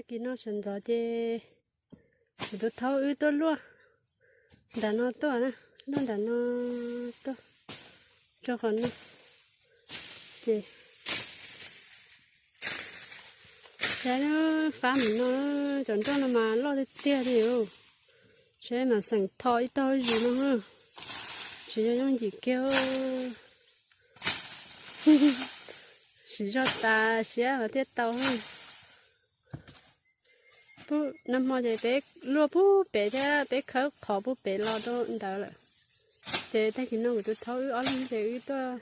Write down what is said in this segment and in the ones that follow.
Kis no sawv ntxov ces kuv tus thaub wb tuaj luaj nram no tuaj na, luaj nram no tuaj rau qhov no. Ces saib fab mus no, cov nroj no mas loj tiag tiag li os. Saib mas xeem tho ib tog zis no, tsis yog yooj yim kiag. Siv zog tas siab mas thiaj tau. Nag hmo ces peb luaj pub pem thiab peb khawb qhov pub pem los rau ntawd lawm. Ces tag kis no kuv tus thaub wb ob leeg ces wb tuaj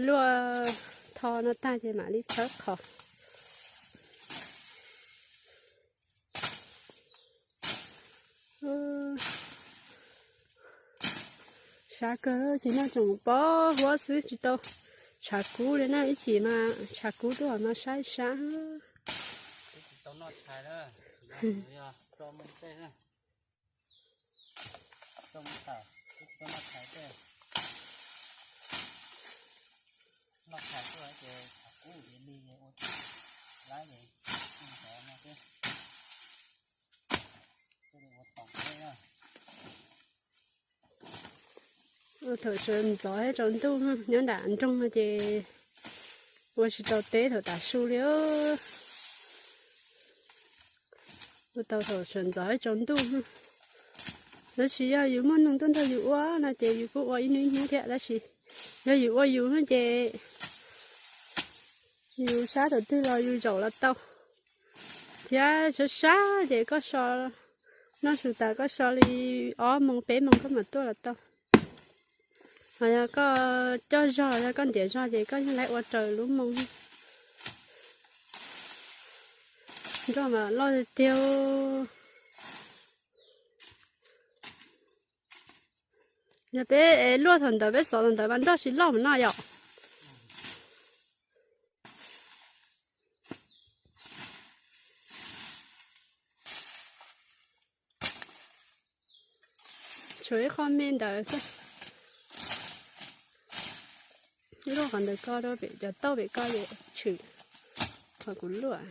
luaj tho no tag ces mam li khawb qhov. Sab kawg, tsis noj tsoom pob huab xwb tsis tau tshav kub li na, ib chim mas tshav kub tuaj mas sab sab. Ua thaum sawv ntxov thiab tsaus ntuj nyob nram nroog no ces ua tsis tau teb thaum tav su li. Ua tau thaum sawv ntxov thiab tsaus ntuj. Tab sis yog yus muaj neeg tuaj nrog yus ua no ces yus kuj ua ib hnub ib hnub thiab, tab sis yog yus ua yus no ces yus sab thaum twg los yus zaum los tau. Thiab sab sab ces koj so, noj su tas koj so li ob moos peb moos koj mam tuaj los tau. Ho yog koj coj zog, yog koj ntiav zog ces koj yeej laib ua raws lub moos. Nroj mas loj tiag tiag. Yog peb luaj thaum ntawd peb xov thaum ntawd mas nroj tsis loj mus no yom. Tshuav ib qho me ntawd xwb. Luaj qhov ntawd ko rau pem cov tauj pem ko es tshwm qhov kuv luaj.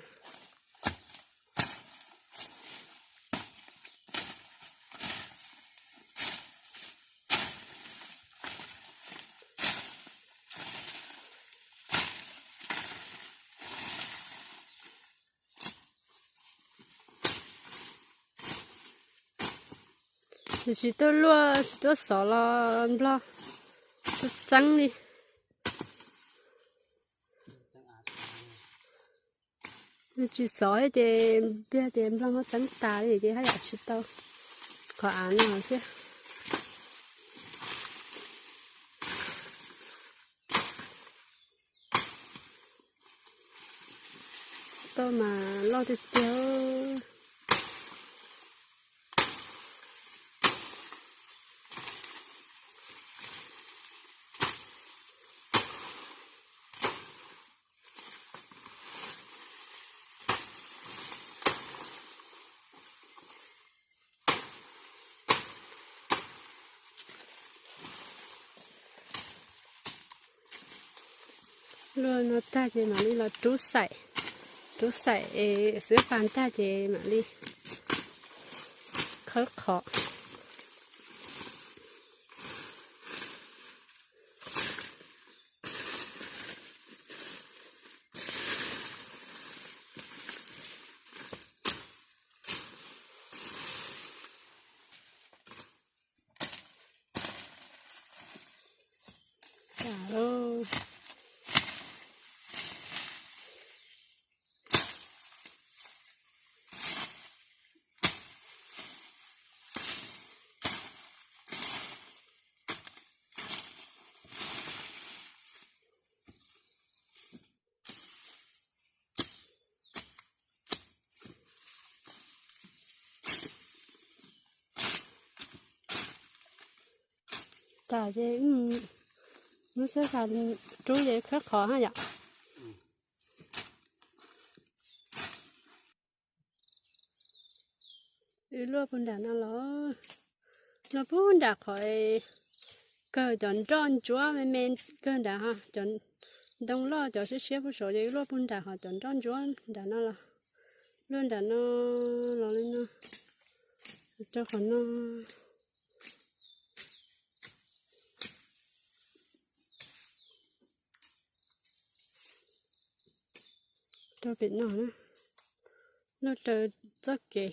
Yus tsis tuaj luaj tsis tuaj xov los nplog txeeb li. Yus tsis xov ces nplog ces nplog muab txeeb tas li ces haj yam tsis tau qhov av no thiab. Tauj mas loj tiag tiag. Luaj no tag ces mam li los rub xaim, rub xaim es xwb pas tag ces mam li khawb qhov. Tas ces muab xab fas rub ces khawb qhov ha yom. Wb luaj puag nram no los, luaj puag nram qhov kawg cov nroj ntsuab me me kawg nrad ho, cov ntoo loj cov siab siab puag saud ces wb luaj puag nram qhov cov nroj ntsuab nram no los. Luaj nram no los li no, rau qhov no, rau pem no na, luaj rau txoj kev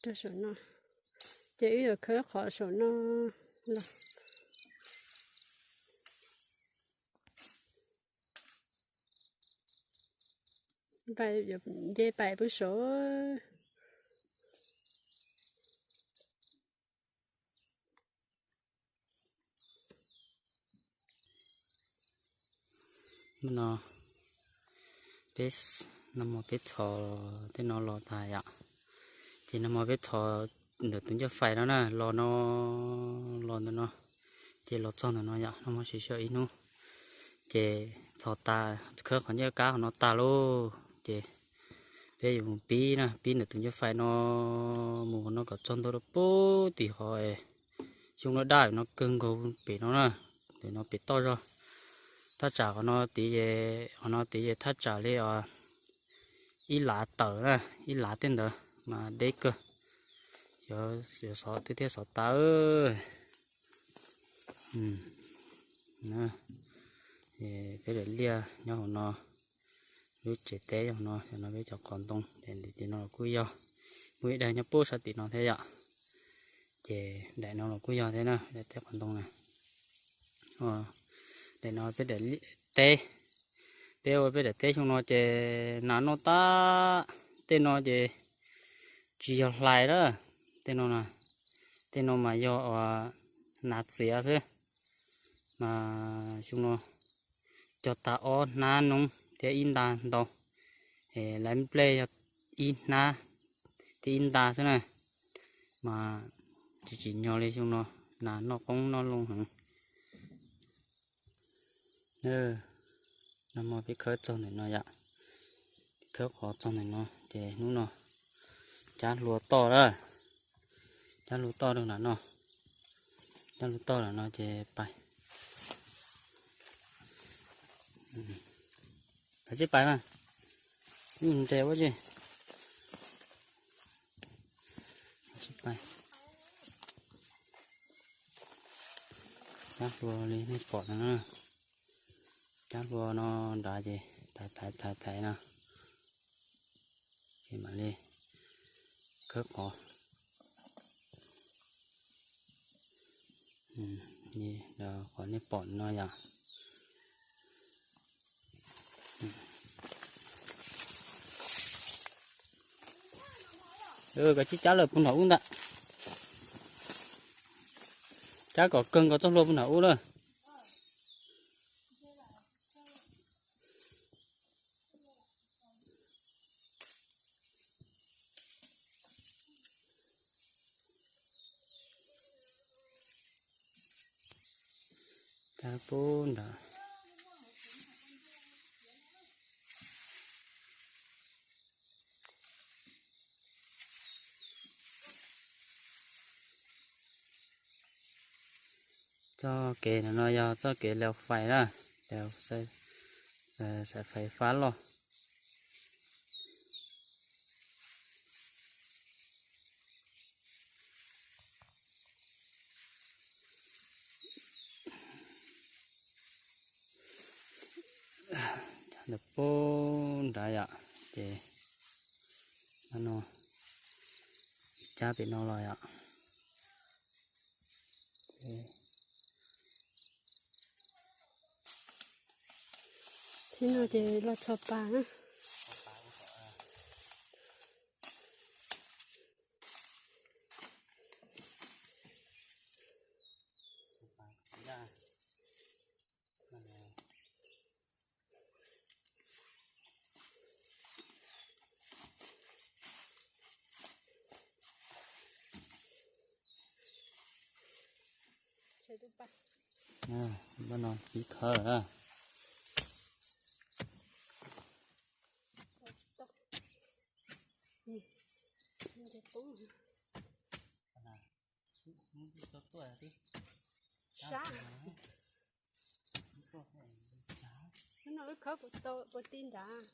rau saum no, ces wb yuav khawb qhov saum no los. Nce pais pub saud. No, peb, nag hmo peb txhos tej no los tag yom. Ces nag hmo peb txhos ntawm tus ncauj fais no na, los no, los ntawm no, ces los txog ntawm no yom, nag hmo siv sij hawm ib hnub. Ces txhos tas, khawb qhov ncauj kab qhov no tag lauj, ces peb yuav mus pib na, pib ntawm tus ncauj fais no mus qhov no kom txog ntua rau pem tim qhov xyoo no daj no kawg nkaus pem no na, ntawm no pem toj zog. Thaj tsam qhov no tid, qhov no tid thaj tsam li ib lav tawm na, ib lav tej ntawd mas deb kawg. Yuav xov twb thiaj xov tas. Peb daim liaj nyob hauv no, lub tsev teb nyob hauv no, no peb cov qhov ntoo, daim no los kuj yog, muaj ib daim nyob pub sab tim no thiab yom. Ces daim no los kuj yog thiab na, daim teb qhov ntoo na. Daim no peb daim teb, peb ua peb daim teb xyoo no ces nas noj tag. Tej no ces tsis yog hlais lawm, tej no, tej no mas yog nas txiav xwb. Mas xyoo no cog tag ob hnab noob thiab ib nta ntau, lawv nplej yog ib hnab thiab ib nta xwb na. Mas tsis tsim nyog li, xyoo no nas noj qoob noj loo heev. Nag hmo peb khawb txog ntawm no yom, khawb qhov txog ntawm no ces hnub no cab hlua toj lawm, cab hlua toj rau nram no, cab hlua toj nram no ces pais, pais tsis pais mas, nres ua tsis, tsis pais. Cab hlua li nej pom no na, cab hlua no nrad ces thaiv thaiv thaiv thaiv no, ces mam li khawb qhov. Qhov nej pom no yom. Koj cab cab lawm puag nram ub ntag. Cab kom kawg nkaus txoj hlua puag nram ub lawm. Cab puag nrad. Txoj kev no yog txoj kev leo fais na, leo xais fais fab loj. Cab ntawm puag nrad yom, ces no, cab pem no los yom. Txij no ces los txog pas na. Npaj no pib khawb lawm na. Sab. Hnub no wb khawb puas ti nrad?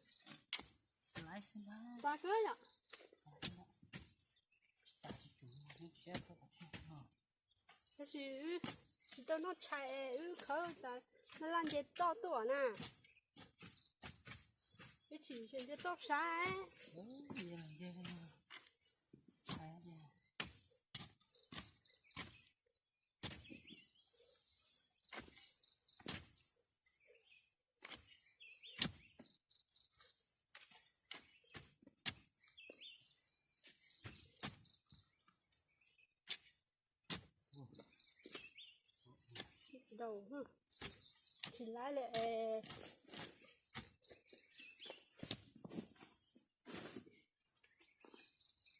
Xav kawg yom. Tab sis wb tsis tau noj tshais, wb khawb tas noj laj nce toj tuaj na. Wb tsis nce toj sab. Daus, tsis laib li es.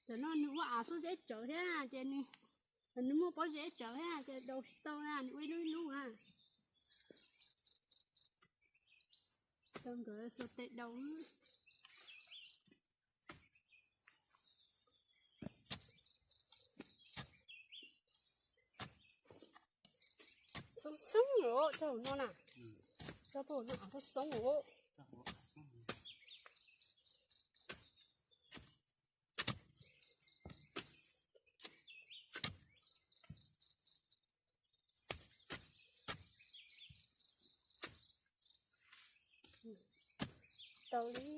Cov no nws ua av xub zeb tsawv thiab ces nws, nws muaj pob zeb tsawv thiab ces daus tsis tau na, nws ua ib lub ib lub na. Tau nkawd xuas tes daus. Xoob xoob os, txog no na. Txog no xoob xoob os. Tau li.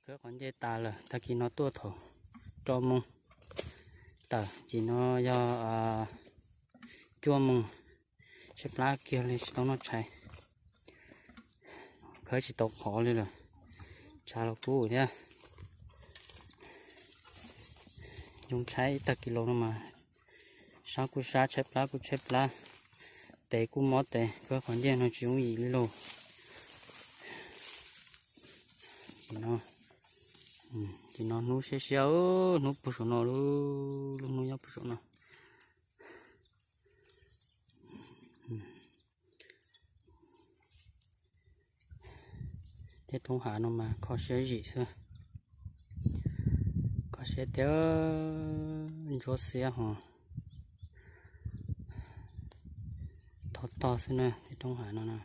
Khawb qhov ncej tas lawm, tag kis no tuaj thaum rau moos tawm, ces no yog cuaj moos, tshaib plab kiag li tsis tau noj tshais. Khawb tsis tau qhov li lawm, tshav los kub thiab. Yoo tshaib ib tag kis los no mas sab kuj sab, tshaib plab kuj tshaib plab, tes kuj mob tes, khawb qhov ncej no tsis yooj yim li lauj. Ces no, ces no hnub siab siab, hnub puag saum no, lub hnub nyob puag saum no. Tej roob hav no mas kho siab zim xwb, kho siab tiag, ntsuab xiab ho thov tog xwb na, tej roob hav no na.